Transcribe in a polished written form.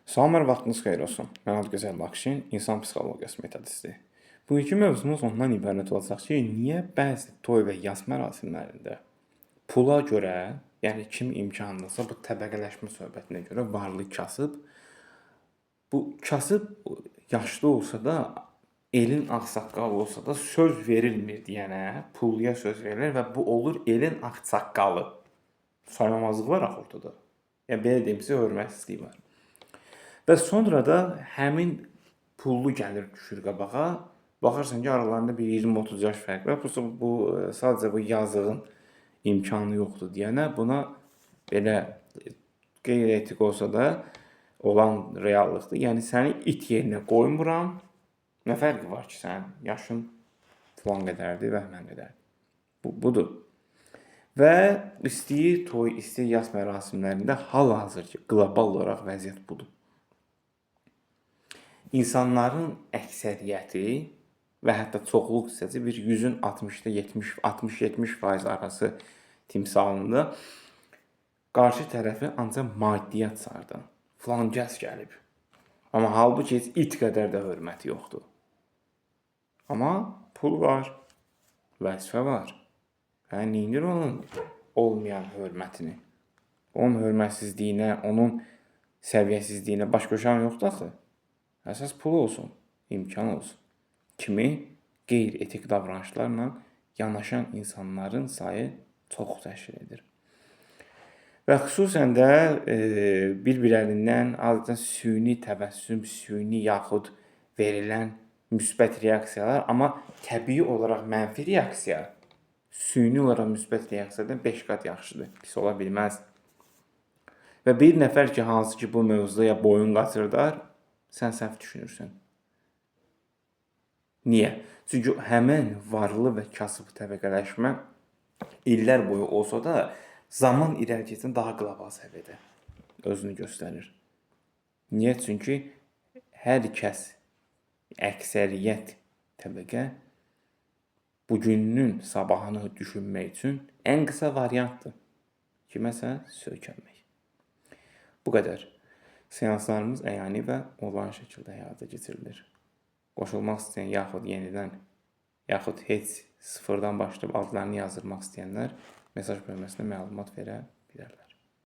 Salam, hər vaxtınız xeyir olsun. Mən Adıgözəl Lakşin, insan psixologiyası metodisti. Bugünkü mövzumuz ondan ibarət olacaq ki, niyə bəzi toy və yas mərasimlərində pula görə, yəni kim imkanlıdırsa bu təbəqələşmə söhbətinə görə varlı kasıb, bu kasıb yaşlı olsa da, elin ağsaqqalı olsa da söz verilmir deyənə, pulluya söz verilir və bu olur elin ağsaqqalı. Saymamazlıq var axı ortada. Yəni belə deyim sizə, hörmətsizlik var. Və sonra da həmin pullu gəlir, düşür qabağa. Baxırsan ki, aralarında bir 20-30 yaş fərq var. Bu sadəcə bu yazığın imkanı yoxdur deyənə buna belə qeyri-etik olsa da olan reallıqdır. Yəni səni it yerinə qoymuram. Nə fərqi var ki, sənin yaşın filan qədərdir, vəhmən qədərdir. Bu budur. Və istəyir toy, istəyir yas mərasimlərində hal-hazırki qlobal olaraq vəziyyət budur. İnsanların əksəriyyəti və hətta çoxluq hissəsi bir 100-ün 60-da 70, 60-70% arası timsalında qarşı tərəfi ancaq maddiyyat sardı. Filan kəs gəlib. Amma halbuki heç it qədər də hörməti yoxdur. Amma pul var, vəzifə var. Hə, neynir onun olmayan hörmətini? Onun hörmətsizliyinə, onun səviyyəsizliyinə baş qoşan yoxdur axı. Əsas pul olsun, imkan olsun. Kimi qeyri-etik davranışlarla yanaşan insanların sayı çox təşkil edir. Və xüsusən də bir-birlərindən adətən süni təbəssüm, süni yaxud verilən müsbət reaksiyalar, amma təbii olaraq mənfi reaksiya süni olaraq müsbət reaksiyadan 5 qat yaxşıdır. Pis ola bilməz. Və bir nəfər ki, hansı ki bu mövzuda ya boyun qaçırdar, sən səhv düşünürsən. Niyə? Çünki həmin varlı və kasıb təbəqələşmə illər boyu olsa da zaman irəli getsə daha qlobal səviyyədə özünü göstərir. Niyə? Çünki hər kəs, əksəriyyət təbəqə bugünün sabahını düşünmək üçün ən qısa variantdır. Kiməsə söykənmək. Bu qədər. Seanslarımız əyani və onlayn şəkildə həyata keçirilir. Qoşulmaq istəyən yaxud yenidən, yaxud heç sıfırdan başlayıb adlarını yazdırmaq istəyənlər mesaj bölməsinə məlumat verə bilərlər.